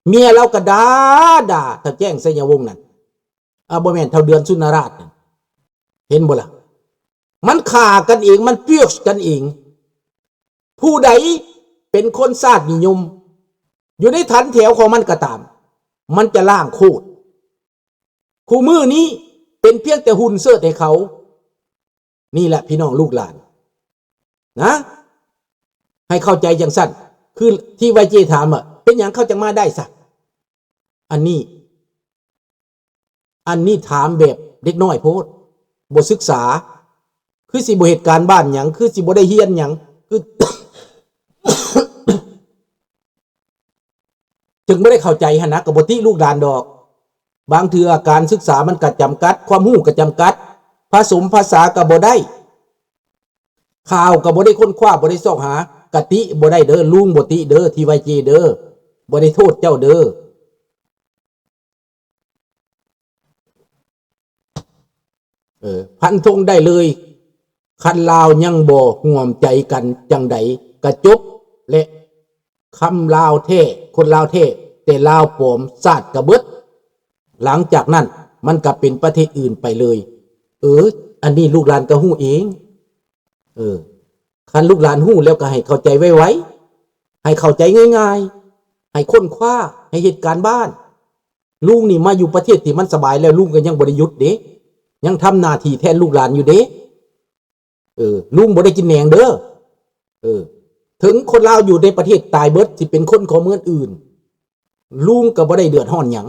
ເມຍລາວກໍດ່າ ດ່າເຖົ້າແຈ້ງໄຊຍະວົງນັ້ນ ອາ ບໍ່ແມ່ນ ເຖົ້າເດືອນສຸນນະລາດນັ້ນ ເຫັນບໍ່ລະ? ມັນຂ້າກັນເອງ ມັນປຽກກັນເອງ. ຜູ້ໃດເປັນຄົນຊາດນິຍົມ ຢູ່ໃນຖັນແຖວຂອງມັນກໍຕາມ ມັນຈະລ້າງໂຄດ. ຄູ່ມື້ນີ້ເປັນພຽງແຕ່ຫຸ່ນເຊີດໃຫ້ເຂົາ. ນີ້ແຫຼະພີ່ນ້ອງລູກຫຼານນະ ໃຫ້ເຂົ້າໃຈຈັ່ງຊັ້ນ. ຄືທີ່ໄວເຈຖາມວ່າ ເປັນຫຍັງເຂົາຈັ່ງມາໄດ້ຊະ? ອັນນີ້ ອັນນີ້ຖາມແບບເດັກນ້ອຍໂພດ ບໍ່ສຶກສາ ຄືຊິບໍ່ເຮັດການບ້ານຫຍັງ ຄືຊິບໍ່ໄດ້ຮຽນຫຍັງ ຄື ຈຶ່ງບໍ່ໄດ້ເຂົ້າໃຈຫັ້ນນະ ກໍບໍ່ຕິລູກຫຼານດອກ. ບາງເທື່ອການສຶກສາມັນກໍຈຳກັດ ຄວາມຮູ້ກໍຈຳກັດ ຜະສົມພາສາກໍບໍ່ໄດ້ ຂ່າວກໍບໍ່ໄດ້ຄົ້ນຄວ້າ ບໍ່ໄດ້ຊອກຫາ ກະຕິບໍ່ໄດ້ເດີ ລຸງບໍ່ຕິເດີ ທີ່ໄວເຈເດີ ບໍ່ໄດ້ໂທດເຈົ້າເດີ. ເອີ ຟັນທົງໄດ້ເລີຍ ຄັນລາວຍັງບໍ່ຮ່ວມໃຈກັນຈັ່ງໃດກະຈົບ ແລະ ຄຳລາວແທ້ ຄົນລາວແທ້ ແຕ່ລາວປອມຊາດກະເບິດ. ຫຼັງຈາກນັ້ນມັນກະເປັນປະເທດອື່ນໄປເລີຍ. ເອີ ອັນນີ້ລູກຫຼານກະຮູ້ເອງ. ເອີ ຄັນລູກຫຼານຮູ້ແລ້ວກໍໃຫ້ເຂົ້າໃຈໄວໆ ໃຫ້ເຂົ້າໃຈງ່າຍໆ ໃຫ້ຄົ້ນຄວ້າ ໃຫ້ເຮັດການບ້ານ. ລຸງນີ້ມາຢູ່ປະເທດທີ່ມັນສະບາຍແລ້ວ ລຸງກໍຍັງບໍ່ໄດ້ຢຸດເດ້ ຍັງທຳໜ້າທີ່ແທນລູກຫຼານຢູ່ເດ້. ເອີ ລຸງບໍ່ໄດ້ກິນແໜງເດີ. ເອີ ເຖິງຄົນລາວຢູ່ໃນປະເທດຕາຍເບິດ ຊິເປັນຄົນຂອງເມືອງອື່ນ ລຸງກໍບໍ່ໄດ້ເດືອດຮ້ອນຫຍັງ.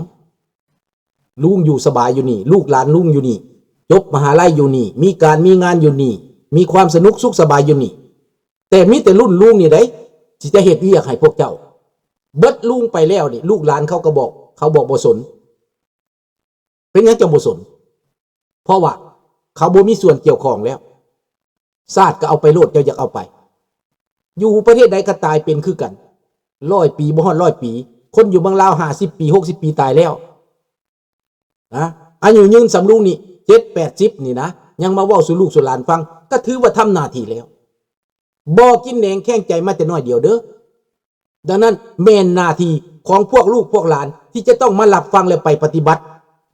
ລຸງຢູ່ສະບາຍຢູ່ນີ້ ລູກຫຼານລຸງຢູ່ນີ້ ຈົບມະຫາໄລຢູ່ນີ້ ມີການມີງານຢູ່ນີ້ ມີຄວາມສະໜຸກສຸກສະບາຍຢູ່ນີ້. ແຕ່ມີແຕ່ລຸ້ນລຸງນີ້ໃດ໋ ທີ່ຈະເຮັດວຽກໃຫ້ພວກເຈົ້າ. ເບິດລຸງໄປແລ້ວນີ້ ລູກຫຼານເຂົາກໍບອກ ເຂົາບອກບໍ່ສົນ. ເປັນຫຍັງເຈົ້າບໍ່ສົນ? ເພາະວ່າເຂົາບໍ່ມີສ່ວນກ່ຽວຂ້ອງແລ້ວ. ຊາດກໍເອົາໄປໂລດ ເຈົ້າຢາກເອົາໄປ. ຢູ່ປະເທດໃດກໍຕາຍເປັນຄືກັນ. ຮ້ອຍປີ ບໍ່ຮອດຮ້ອຍປີ. ຄົນຢູ່ເມືອງລາວຫ້າສິບປີ ຫົກສິບປີຕາຍແລ້ວ. ນະ ອາຍຸຍືນສ່ຳລຸງນີ້ ເຈັດແປດສິບນີ້ນະ ຍັງມາເວົ້າສູ່ລູກສູ່ຫຼານຟັງ ກໍຖືວ່າທຳໜ້າທີ່ແລ້ວ. ບໍ່ກິນແໜງແຂງໃຈມາແຕ່ນ້ອຍດຽວເດີ. ດັ່ງນັ້ນແມ່ນໜ້າທີ່ຂອງພວກລູກພວກຫຼານທີ່ຈະຕ້ອງມາຮັບຟັງ ແລະ ໄປປະຕິບັດ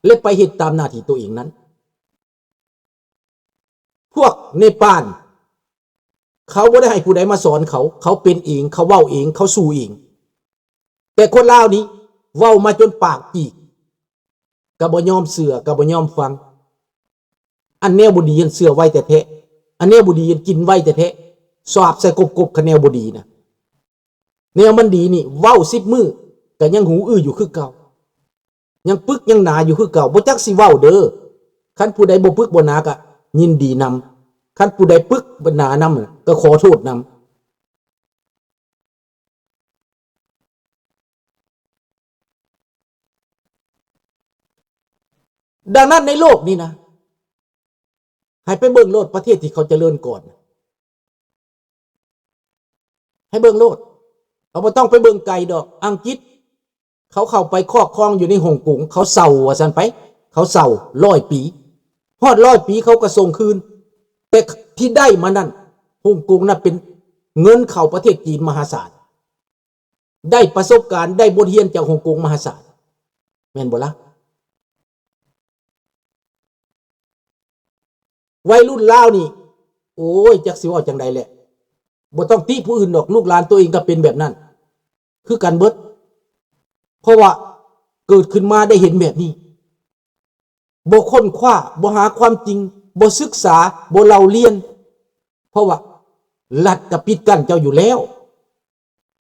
ແລະ ໄປເຮັດຕາມໜ້າທີ່ໂຕເອງນັ້ນ. ພວກເນປານ ເຂົາບໍ່ໄດ້ໃຫ້ຜູ້ໃດມາສອນເຂົາ, ເຂົາເປັນເອງ, ເຂົາເວົ້າເອງ, ເຂົາສູ້ເອງ. ແຕ່ຄົນລາວນີ້ເວົ້າມາຈົນປາກປີກ, ກໍບໍ່ຍອມເຊື່ອ, ກໍບໍ່ຍອມຟັງ. ອັນແນວບໍ່ດີຫັ້ນເຊື່ອໄວແທ້ໆ, ອັນແນວບໍ່ດີຫັ້ນກິນໄວແທ້ໆ, ສາບໃສ່ກົບໆ ຄັນແນວບໍ່ດີນະ. ແນວມັນດີນີ້ເວົ້າສິບມື້ກໍຍັງຫູອື້ຢູ່ຄືເກົ່າ, ຍັງປຶກຍັງໜາຢູ່ຄືເກົ່າ, ບໍ່ຈັກຊິເວົ້າເດີ. ຄັນຜູ້ໃດບໍ່ປຶກບໍ່ໜາກໍຍິນດີນຳ, ຄັນຜູ້ໃດປຶກໜານຳກໍຂໍໂທດນຳ. ດັ່ງນັ້ນໃນໂລກນີ້ນະ ໃຫ້ໄປເບິ່ງໂລດປະເທດທີ່ເຂົາຈະເລີນກ່ອນ. ໃຫ້ເບິ່ງໂລດ. ເຮົາບໍ່ຕ້ອງໄປເບິ່ງໄກດອກ. ອັງກິດເຂົາເຂົ້າໄປຄອບຄອງຢູ່ໃນຮົງກົງ, ເຂົາເຊົ່າວ່າຊັ້ນໄປ, ເຂົາເຊົ່າຮ້ອຍປີ. ຮອດຮ້ອຍປີເຂົາກໍສົ່ງຄືນ. ແຕ່ທີ່ໄດ້ມານັ້ນ, ຮົງກົງນັ້ນເປັນເງິນເຂົ້າປະເທດຈີນມະຫາສານ. ໄດ້ປະສົບການ, ໄດ້ບົດຮຽນຈາກຮົງກົງມະຫາສານ. ແມ່ນບໍ່ລະ? ໄວລຸ້ນລາວນີ້ ໂອ້ຍ ຈັກຊິເວົ້າຈັ່ງໃດແຫຼະ. ບໍ່ຕ້ອງຕິຜູ້ອື່ນດອກ, ລູກຫຼານຕົວເອງກໍເປັນແບບນັ້ນຄືກັນເບິດ. ເພາະວ່າເກີດຂຶ້ນມາໄດ້ເຫັນແບບນີ້, ບໍ່ຄົ້ນຄວ້າ, ບໍ່ຫາຄວາມຈິງ, ບໍ່ສຶກສາ, ບໍ່ເລົ່າລຽນ. ເພາະວ່າລັດກໍປິດກັ້ນເຈົ້າຢູ່ແລ້ວ.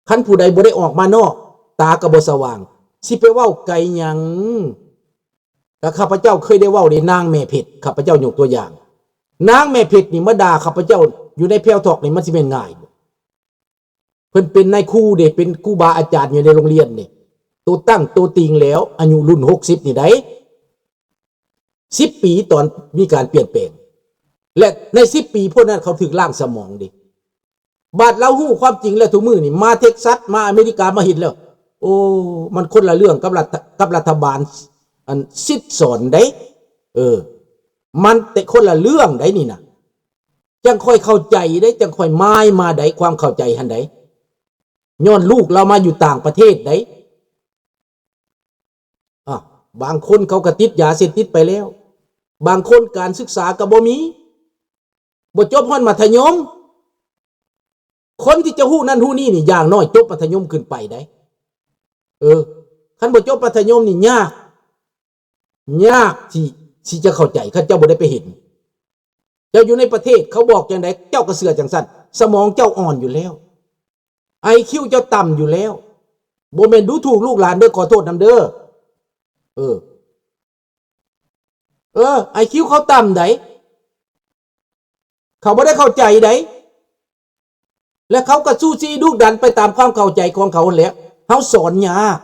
ຄັນຜູ້ໃດບໍ່ໄດ້ອອກມານອກ, ຕາກໍບໍ່ສະຫວ່າງ, ຊິໄປເວົ້າໄກຫຍັງ? ກໍຂ້າພະເຈົ້າເຄີຍໄດ້ເວົ້າເດ້, ນາງແມ່ເພັດ, ຂ້າພະເຈົ້າຍົກຕົວຢ່າງ, ນາງແມ່ເພັດນີ້ມາດ່າຂ້າພະເຈົ້າຢູ່ໃນແພວທອກນີ້ ມັນຊິແມ່ນງ່າຍບໍ? ເພິ່ນເປັນນາຍຄູເດ້, ເປັນຄູບາອາຈານຢູ່ໃນໂຮງຮຽນນີ້, ໂຕຕັ້ງໂຕຕີງແລ້ວ, ອາຍຸລຸ້ນຫົກສິບນີ້ໃດ໋. ສິບປີຕອນມີການປ່ຽນແປງ ແລະ ໃນສິບປີພວກນັ້ນເຂົາຖືກລ້າງສະໝອງເດ້. ບາດລາວຮູ້ຄວາມຈິງແລ້ວ ທຸກມື້ນີ້ມາເທັກຊັສ ມາອາເມລິກາ ມາເຮັດແລ້ວ ໂອ້ ມັນຄົນລະເລື່ອງກັບລັດ ກັບລັດຖະບານ ອັນ ຊິດສອນເດ້. ເອີ ມັນແຕ່ຄົນລະເລື່ອງໃດນີ້ນະ. ຈັ່ງຄ່ອຍເຂົ້າໃຈເດ້, ຈັ່ງຄ່ອຍມາຍມາໄດ້ ຄວາມເຂົ້າໃຈຫັ້ນໃດ. ຍ້ອນລູກລາວມາຢູ່ຕ່າງປະເທດໃດ. ບາງຄົນເຂົາກໍຕິດຢາເສບຕິດໄປແລ້ວ, ບາງຄົນການສຶກສາກໍບໍ່ມີ, ບໍ່ຈົບຮອດມັດທະຍົມ. ຄົນທີ່ຈະຮູ້ນັ້ນຮູ້ນີ້ນີ້ ຢ່າງໜ້ອຍຈົບມັດທະຍົມຂຶ້ນໄປໄດ໋. ເອີ ຄັນບໍ່ຈົບມັດທະຍົມນີ້ຍາກ, ຍາກທີ່ ທີ່ຈະເຂົ້າໃຈ ຄັນເຈົ້າບໍ່ໄດ້ໄປເຫັນ. ເຈົ້າຢູ່ໃນປະເທດ ເຂົາບອກຈັ່ງໃດ ເຈົ້າກໍເຊື່ອຈັ່ງຊັ້ນ. ສະໝອງເຈົ້າອ່ອນຢູ່ແລ້ວ, ໄອຄິວເຈົ້າຕ່ຳຢູ່ແລ້ວ. ບໍ່ແມ່ນດູຖູກລູກຫຼານເດີ, ຂໍໂທດນຳເດີ. ເອີ ເອີ ໄອຄິວເຂົາຕ່ຳໃດ໋, ເຂົາບໍ່ໄດ້ເຂົ້າໃຈໃດ໋, ແລະ ເຂົາກໍສູ້ຊີ້ດຸດັນໄປຕາມຄວາມເຂົ້າໃຈຂອງເຂົາຫັ້ນແຫຼະ. ເຮົາສອນຍາກ,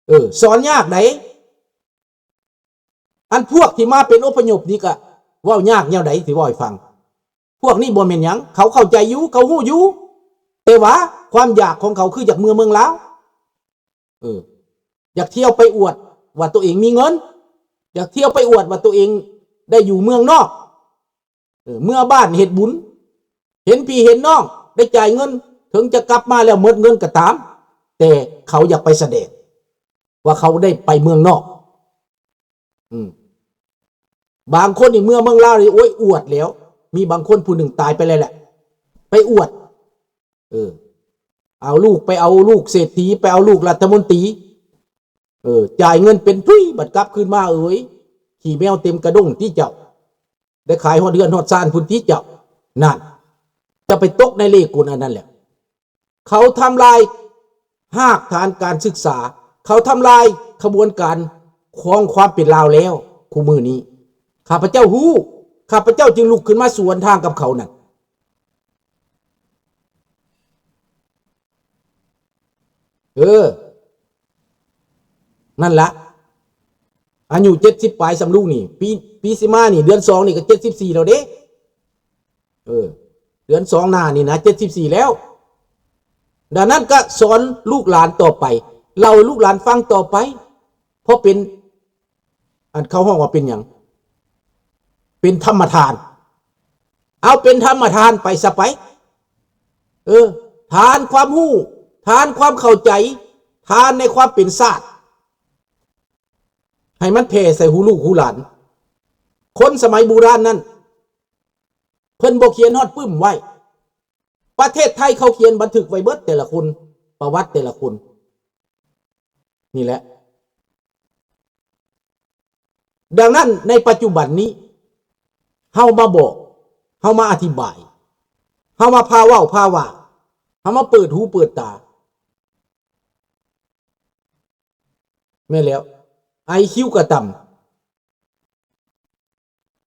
ເອີ ສອນຍາກໃດ໋. ອັນພວກທີ່ມາເປັນອົບພະຍົບນີ້ກໍເວົ້າຍາກແນວໃດ ຊິເວົ້າໃຫ້ຟັງ. ພວກນີ້ບໍ່ແມ່ນຫຍັງ, ເຂົາເຂົ້າໃຈຢູ່, ເຂົາຮູ້ຢູ່, ແຕ່ວ່າຄວາມຢາກຂອງເຂົາຄືຢາກເມືອເມືອງລາວ. ເອີ ຢາກທ່ຽວໄປອວດວ່າຕົວເອງມີເງິນ, ຢາກທ່ຽວໄປອວດວ່າຕົວເອງໄດ້ຢູ່ເມືອງນອກ. ເອີ ເມືອບ້ານເຮັດບຸນ, ເຫັນພີ່ເຫັນນ້ອງໄດ້ຈ່າຍເງິນ, ເຖິງຈະກັບມາແລ້ວໝົດເງິນກໍຕາມ, ແຕ່ເຂົາຢາກໄປສະແດງວ່າເຂົາໄດ້ໄປເມືອງນອກ. ອືມ ບາງຄົນນີ້ເມືອເມືອງລາວນີ້ ໂອ້ຍ ອວດແລ້ວ. ມີບາງຄົນຜູ້ໜຶ່ງຕາຍໄປແລ້ວແຫຼະ ໄປອວດ, ເອີ ເອົາລູກ ໄປເອົາລູກເສດຖີ, ໄປເອົາລູກລັດຖະມົນຕີ, ເອີ ຈ່າຍເງິນເປັນທຸຍ, ບັດກັບຄືນມາ ເອີຍ ຂີ້ແມວເຕັມກະດົງຕິເຈົ້າ, ໄດ້ຂາຍຮອດເຮືອນຮອດຊານພຸ້ນຕິເຈົ້າ. ນັ້ນ ຈະໄປຕົກໃນເລກກົນອັນນັ້ນແຫຼະ. ເຂົາທຳລາຍຮາກຖານການສຶກສາ, ເຂົາທຳລາຍຂະບວນການຂອງຄວາມເປັນລາວແລ້ວ. ຄູ່ມື້ນີ້ ຂ້າພະເຈົ້າຮູ້, ຂ້າພະເຈົ້າຈຶ່ງລຸກຂຶ້ນມາສວນທາງກັບເຂົານັ້ນ. ເອີ ນັ້ນລະ, ອາຍຸເຈັດສິບປາຍສ່ຳລຸງນີ້, ປີ ປີຊິມານີ້ ເດືອນສອງນີ້ກໍເຈັດສິບສີ່ແລ້ວເດ້. ເອີ ເດືອນສອງໜ້ານີ້ນະ ເຈັດສິບສີ່ແລ້ວ. ດັ່ງນັ້ນກໍສອນລູກຫຼານຕໍ່ໄປ, ເລົ່າໃຫ້ລູກຫຼານຟັງຕໍ່ໄປ, ເພາະເປັນ ອັນເຂົາຮ້ອງວ່າເປັນຫຍັງ? ເປັນທຳມະທານ. ເອົາເປັນທຳມະທານໄປຊະໄປ. ເອີ ທານຄວາມຮູ້, ທານຄວາມເຂົ້າໃຈ, ທານໃນຄວາມເປັນຊາດ, ໃຫ້ມັນແຜ່ໃສ່ຫູລູກຫູຫຼານ. ຄົນສະໄໝບູຮານນັ້ນ ເພິ່ນບໍ່ຂຽນຮອດປຶ້ມໄວ້. ປະເທດໄທເຂົາຂຽນບັນທຶກໄວ້ເບິດ ແຕ່ລະຄົນ, ປະຫວັດແຕ່ລະຄົນ. ນີ້ແຫຼະ. ດັ່ງນັ້ນໃນປັດຈຸບັນນີ້ ເຮົາມາບອກ, ເຮົາມາອະທິບາຍ, ເຮົາມາພາເວົ້າພາວ່າ, ເຮົາມາເປີດຫູເປີດຕາ. ແມ່ນແລ້ວ, ໄອຄິວກໍຕ່ຳ.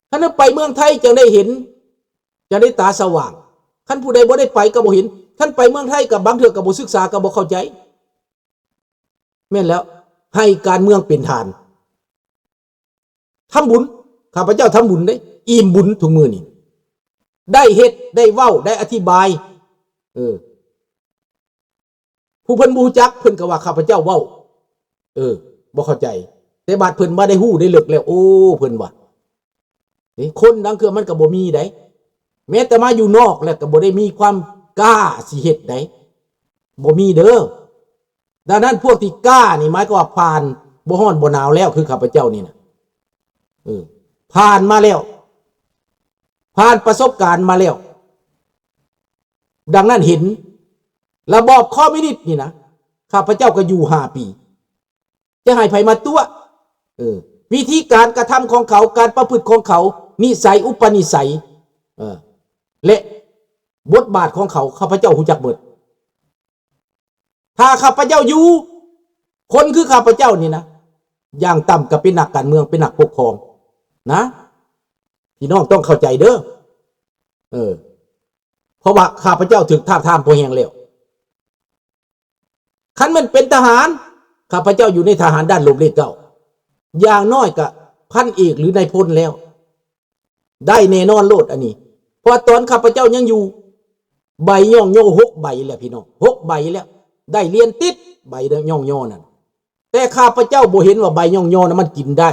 ຄັນໄປເມືອງໄທຈັ່ງໄດ້ເຫັນ, ຈັ່ງໄດ້ຕາສະຫວ່າງ. ຄັນຜູ້ໃດບໍ່ໄດ້ໄປກໍບໍ່ເຫັນ. ຄັນໄປເມືອງໄທກໍບາງເທື່ອກໍບໍ່ສຶກສາ, ກໍບໍ່ເຂົ້າໃຈ. ແມ່ນແລ້ວ, ໃຫ້ການເມືອງເປັນທານ. ທຳບຸນ, ຂ້າພະເຈົ້າທຳບຸນເດ້, ອີ່ມບຸນທຸກມື້ນີ້. ໄດ້ເຮັດ, ໄດ້ເວົ້າ, ໄດ້ອະທິບາຍ. ເອີ. ຜູ້ເພິ່ນບໍ່ຮູ້ຈັກ ເພິ່ນກໍວ່າຂ້າພະເຈົ້າເວົ້າ ເອີ ບໍ່ເຂົ້າໃຈ. ແຕ່ບາດເພິ່ນມາໄດ້ຮູ້ໄດ້ເລິກແລ້ວ ໂອ້ ເພິ່ນວ່າ ເອີ ຄົນລາງເທື່ອມັນກໍບໍ່ມີໃດ. ແມ້ແຕ່ມາຢູ່ນອກແລ້ວກໍບໍ່ໄດ້ມີຄວາມກ້າຊິເຮັດໃດ, ບໍ່ມີເດີ. ດັ່ງນັ້ນພວກທີ່ກ້ານີ້ ໝາຍຄວາມວ່າຜ່ານບໍ່ຮ້ອນບໍ່ໜາວແລ້ວ ຄືຂ້າພະເຈົ້ານີ້ນະ. ເອີ ຜ່ານມາແລ້ວ, ຜ່ານປະສົບການມາແລ້ວ. ດັ່ງນັ້ນເຫັນລະບອບຄອມມິວນິດນີ້ນະ, ຂ້າພະເຈົ້າກໍຢູ່ຫ້າປີ, ຈະໃຫ້ໃຜມາຕົວະ? ເອີ ວິທີການກະທຳຂອງເຂົາ, ການປະພຶດຂອງເຂົາ, ນິໄສອຸປະນິໄສ, ເອີ ແລະ ບົດບາດຂອງເຂົາ, ຂ້າພະເຈົ້າຮູ້ຈັກເບິດ. ຖ້າຂ້າພະເຈົ້າຢູ່, ຄົນຄືຂ້າພະເຈົ້ານີ້ນະ, ຢ່າງຕ່ຳກໍເປັນນັກການເມືອງ, ເປັນນັກປົກຄອງນະ, ພີ່ນ້ອງຕ້ອງເຂົ້າໃຈເດີ. ເອີ ເພາະວ່າຂ້າພະເຈົ້າຖືກທາບທາມພໍແຮງແລ້ວ. ຄັນແມ່ນເປັນທະຫານ, ຂ້າພະເຈົ້າຢູ່ໃນທະຫານດ້ານລົບເລກເກົ້າ, ຢ່າງໜ້ອຍກໍພັນເອກ ຫຼື ນາຍພົນແລ້ວ. ໄດ້ແນ່ນອນໂລດອັນນີ້. ເພາະວ່າຕອນຂ້າພະເຈົ້າຍັງຢູ່, ໃບຍ້ອງຍໍຫົກໃບແລ້ວ ພີ່ນ້ອງ, ຫົກໃບແລ້ວ, ໄດ້ລຽນຕິດໃບຍ້ອງຍໍນັ້ນ. ແຕ່ຂ້າພະເຈົ້າບໍ່ເຫັນວ່າໃບຍ້ອງຍໍນັ້ນມັນກິນໄດ້.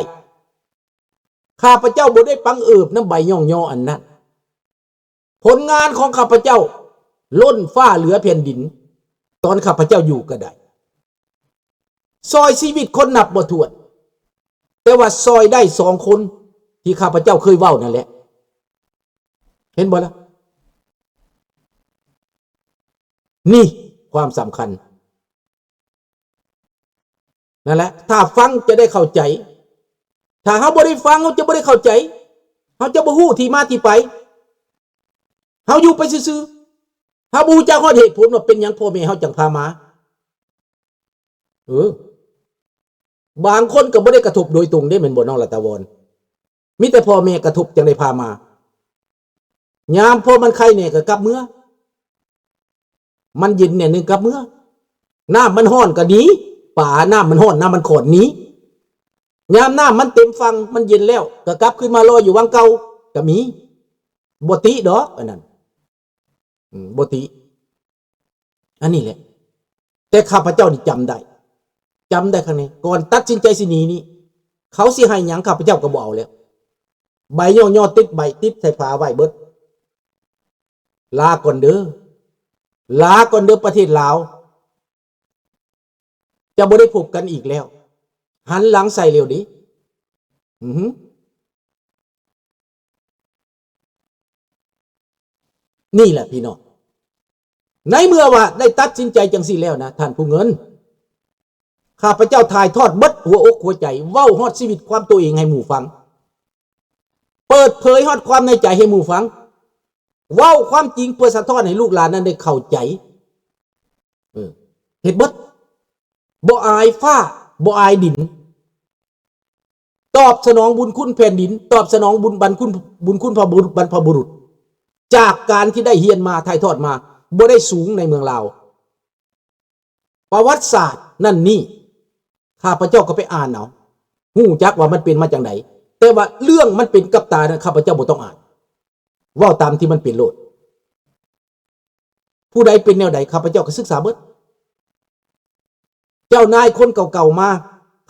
ຂ້າພະເຈົ້າບໍ່ໄດ້ປັງເອີບນຳໃບຍ້ອງຍໍອັນນັ້ນ. ຜົນງານຂອງຂ້າພະເຈົ້າລົ້ນຟ້າເຫຼືອແຜ່ນດິນ, ຕອນຂ້າພະເຈົ້າຢູ່ກໍໄດ້. ຊ່ອຍຊີວິດຄົນນັບບໍ່ຖ້ວນ, ແຕ່ວ່າຊ່ອຍໄດ້ສອງຄົນທີ່ຂ້າພະເຈົ້າເຄີຍເວົ້ານັ້ນແຫຼະ. ເຫັນບໍ່ລະ? ນີ້ຄວາມສຳຄັນ. ນັ້ນແຫຼະ ຖ້າຟັງຈະໄດ້ເຂົ້າໃຈ. ຖ້າເຮົາບໍ່ໄດ້ຟັງ ເຮົາຈະບໍ່ໄດ້ເຂົ້າໃຈ. ເຮົາຈະບໍ່ຮູ້ທີ່ມາທີ່ໄປ. ເຮົາຢູ່ໄປຊື່ໆ. ເຮົາບໍ່ຮູ້ຈັກຮອດເຫດຜົນວ່າເປັນຫຍັງພໍ່ແມ່ເຮົາຈັ່ງພາມາ. ເອີ ບາງຄົນກໍບໍ່ໄດ້ກະທົບໂດຍຕົງເດ້ ແມ່ນບໍ່ນ້ອງລັດຕະວອນ? ມີແຕ່ພໍ່ແມ່ກະທົບຈັ່ງໄດ້ພາມາ. ຍາມພໍມັນໄຄແດ່ກໍກັບເມືອ, ມັນເຢັນແດ່ໜຶ່ງກັບເມືອ. ນ້ຳມັນຮ້ອນກໍໜີ, ປາ ນ້ຳມັນຮ້ອນ ນ້ຳມັນຂອນໜີ. ຍາມນ້ຳມັນເຕັມຝັ່ງ ມັນເຢັນແລ້ວ ກໍກັບຄືນມາລອຍຢູ່ວັງເກົ່າກໍມີ. ບໍ່ຕິດອກອັນນັ້ນ. ອືມ ບໍ່ຕິ ອັນນີ້ແຫຼະ. ແຕ່ຂ້າພະເຈົ້ານີ້ຈຳໄດ້ ຈຳໄດ້ຄັ້ງນີ້ ກ່ອນຕັດສິນໃຈຊິໜີນີ້ ເຂົາຊິໃຫ້ຫຍັງ ຂ້າພະເຈົ້າກໍບໍ່ເອົາແລ້ວ. ໃບຫຍໍ້ໆ ຕິດໃບ ຕິດໃສ່ຝາໄວ້ເບິດ. ລາກ່ອນເດີ, ລາກ່ອນເດີ ປະເທດລາວ. ຈະບໍ່ໄດ້ພົບກັນອີກແລ້ວ. ຫັນຫຼັງໃສ່ແລ້ວເດ້. ອືຫື ນີ້ແຫຼະພີ່ນ້ອງ, ໃນເມື່ອວ່າໄດ້ຕັດສິນໃຈຈັ່ງຊີ້ແລ້ວນະ ທ່ານຜູ້ເງິນ, ຂ້າພະເຈົ້າຖ່າຍທອດເບິດຫົວອົກຫົວໃຈ, ເວົ້າຮອດຊີວິດຄວາມຕົວເອງໃຫ້ໝູ່ຟັງ. ເປີດເຜີຍຮອດຄວາມໃນໃຈໃຫ້ໝູ່ຟັງ, ເວົ້າຄວາມຈິງເພື່ອສະທ້ອນໃຫ້ລູກຫຼານນັ້ນໄດ້ເຂົ້າໃຈ. ເອີ ເຮັດເບິດ, ບໍ່ອາຍຟ້າ ບໍ່ອາຍດິນ, ຕອບສະໜອງບຸນຄຸນແຜ່ນດິນ, ຕອບສະໜອງບຸນບັນຄຸນ ບຸນຄຸນພະບຸລຸດ ບັນພະບຸລຸດ, ຈາກການທີ່ໄດ້ຮຽນມາ ຖ່າຍທອດມາ, ບໍ່ໄດ້ສູງໃນເມືອງລາວ. ປະຫວັດສາດນັ້ນນີ້ ຂ້າພະເຈົ້າກໍໄປອ່ານເອົາ, ຮູ້ຈັກວ່າມັນເປັນມາຈັ່ງໃດ, ແຕ່ວ່າເລື່ອງມັນເປັນກັບຕານັ້ນ ຂ້າພະເຈົ້າບໍ່ຕ້ອງອ່ານ, ເວົ້າຕາມທີ່ມັນເປັນໂລດ. ຜູ້ໃດເປັນແນວໃດ ຂ້າພະເຈົ້າກໍສຶກສາເບິດ. ເຈົ້ານາຍຄົນເກົ່າໆມາ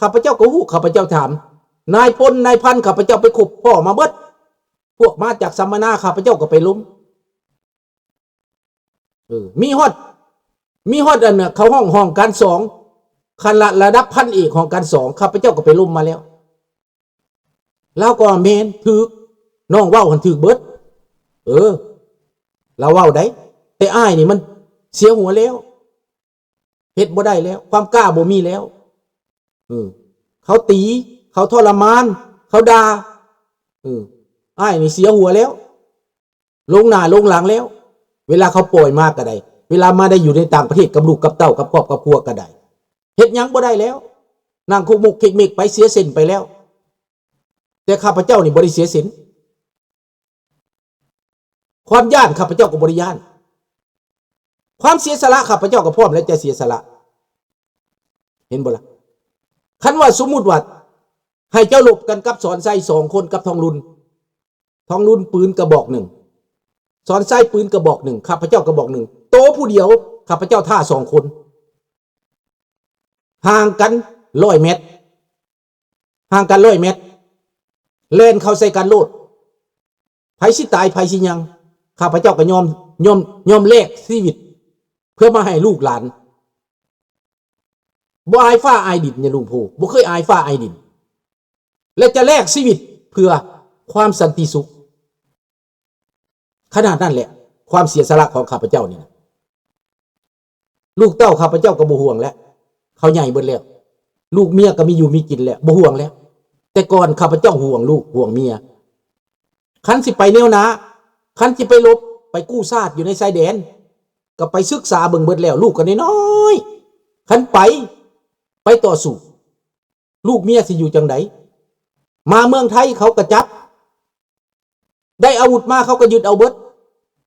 ຂ້າພະເຈົ້າກໍຮູ້, ຂ້າພະເຈົ້າຖາມ. ນາຍພົນນາຍພັນ ຂ້າພະເຈົ້າໄປພົບພໍ້ມາເບິດ, ພວກມາຈາກສຳມະນາ ຂ້າພະເຈົ້າກໍໄປລົມ. ເອີ ມີຮອດ ມີຮອດອັນນ່ະ ເຂົາຮ້ອງຫ້ອງການສອງ ຄັນລະ ລະດັບພັນເອກຫ້ອງການສອງ ຂ້າພະເຈົ້າກໍໄປລົມມາແລ້ວ. ລາວກໍວ່າແມ່ນ ຖືກ ນ້ອງເວົ້າຫັ້ນຖືກເບິດ. ເອີ ລາວເວົ້າໄດ໋, ແຕ່ອ້າຍນີ້ມັນເສຍຫົວແລ້ວ. ເຮັດບໍ່ໄດ້ແລ້ວ, ຄວາມກ້າບໍ່ມີແລ້ວ. ເອີ ເຂົາຕີ, ເຂົາທໍລະມານ, ເຂົາດ່າ. ເອີ ອ້າຍນີ້ເສຍຫົວແລ້ວ, ລົງໜ້າລົງຫຼັງແລ້ວ. ເວລາເຂົາປ່ອຍມາກໍໄດ້, ເວລາມາໄດ້ຢູ່ໃນຕ່າງປະເທດກັບລູກກັບເຕົ້າ, ກັບຄອບກັບຄົວກໍໄດ້, ເຮັດຫຍັງບໍ່ໄດ້ແລ້ວ. ນັ່ງຄົກມົກເຄັກເມັກໄປ, ເສຍເສັ້ນໄປແລ້ວ. ແຕ່ຂ້າພະເຈົ້ານີ້ບໍ່ໄດ້ເສຍເສັ້ນ. ຄວາມຢ້ານ ຂ້າພະເຈົ້າກໍບໍ່ໄດ້ຢ້ານ, ຄວາມເສຍສະຫຼະ ຂ້າພະເຈົ້າກໍພ້ອມແລ້ວຈະເສຍສະຫຼະ. ເຫັນບໍ່ລະ? ຄັນວ່າສົມມຸດວ່າ ໃຫ້ເຈົ້າລົບກັນກັບສອນໄຊສອງຄົນກັບທອງລຸນ, ທອງລຸນປືນກະບອກໜຶ່ງ, ສອນໄຊປືນກະບອກໜຶ່ງ, ຂ້າພະເຈົ້າກະບອກໜຶ່ງ, ໂຕຜູ້ດຽວ ຂ້າພະເຈົ້າທ້າສອງຄົນ, ຫ່າງກັນຮ້ອຍແມັດ. ຫ່າງກັນຮ້ອຍແມັດ, ແລ່ນເຂົ້າໃສ່ກັນໂລດ. ໃຜຊິຕາຍ ໃຜຊິຍັງ, ຂ້າພະເຈົ້າກໍຍອມ ຍອມ ຍອມແລກຊີວິດ ເພື່ອມາໃຫ້ລູກຫຼານ. ບໍ່ອາຍຟ້າອາຍດິນ ຍາລຸງໂພ, ບໍ່ເຄີຍອາຍຟ້າອາຍດິນ ແລະ ຈະແລກຊີວິດເພື່ອຄວາມສັນຕິສຸກ. ຂະໜາດນັ້ນແຫຼະ ຄວາມເສຍສະຫຼະຂອງຂ້າພະເຈົ້ານີ້ນະ. ລູກເຕົ້າຂ້າພະເຈົ້າກໍບໍ່ຫ່ວງແລ້ວ, ເຂົາໃຫຍ່ເບິດແລ້ວ. ລູກເມຍກໍມີຢູ່ມີກິນແລ້ວ, ບໍ່ຫ່ວງແລ້ວ. ແຕ່ກ່ອນຂ້າພະເຈົ້າຫ່ວງລູກຫ່ວງເມຍ. ຄັນຊິໄປແນວໜ້າ, ຄັນຊິໄປລົບ, ໄປກູ້ຊາດຢູ່ໃນຊາຍແດນ, ກໍໄປສຶກສາເບິ່ງເບິດແລ້ວ. ລູກກໍນ້ອຍໆ, ຄັນໄປ, ໄປຕໍ່ສູ້, ລູກເມຍຊິຢູ່ຈັ່ງໃດ? ມາເມືອງໄທເຂົາກໍຈັບ, ໄດ້ອາວຸດມາເຂົາກໍຍຶດເອົາເບິດ,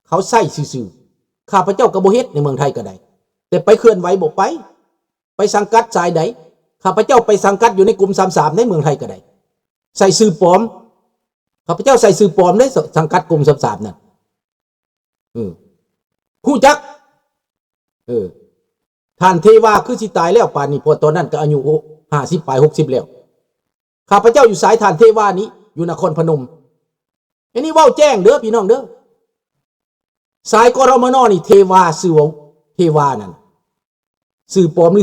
ເຂົາໃຊ້ຊື່ໆ. ຂ້າພະເຈົ້າກໍບໍ່ເຮັດໃນເມືອງໄທກໍໄດ້, ແຕ່ໄປເຄື່ອນໄຫວບໍ່ໄປ, ໄປສັງກັດສາຍໃດ. ຂ້າພະເຈົ້າໄປສັງກັດຢູ່ໃນກົມສາມສາມໃນເມືອງໄທກໍໄດ້, ໃສ່ຊື່ປອມ. ຂ້າພະເຈົ້າໃສ່ຊື່ປອມເດ້, ສ- ສັງກັດກົມສາມສາມນັ້ນ. ເອີ ຮູ້ຈັກ. ເອີ ທ່ານເທວາຄືຊິຕາຍແລ້ວປານນີ້, ເພາະຕອນນັ້ນກໍອາຍຸຫ້າສິບປາຍ ຫົກສິບແລ້ວ. ຂ້າພະເຈົ້າຢູ່ສາຍທ່ານເທວານີ້ ຢູ່ນະຄອນພະນົມ. ອັນນີ້ເວົ້າແຈ້ງເດີພີ່ນ້ອງເດີ. ສາຍ ກຣມນ ນີ້ ເທວາ, ຊື່ວ່າເທວານັ້ນ ຊື່ປອມຫຼື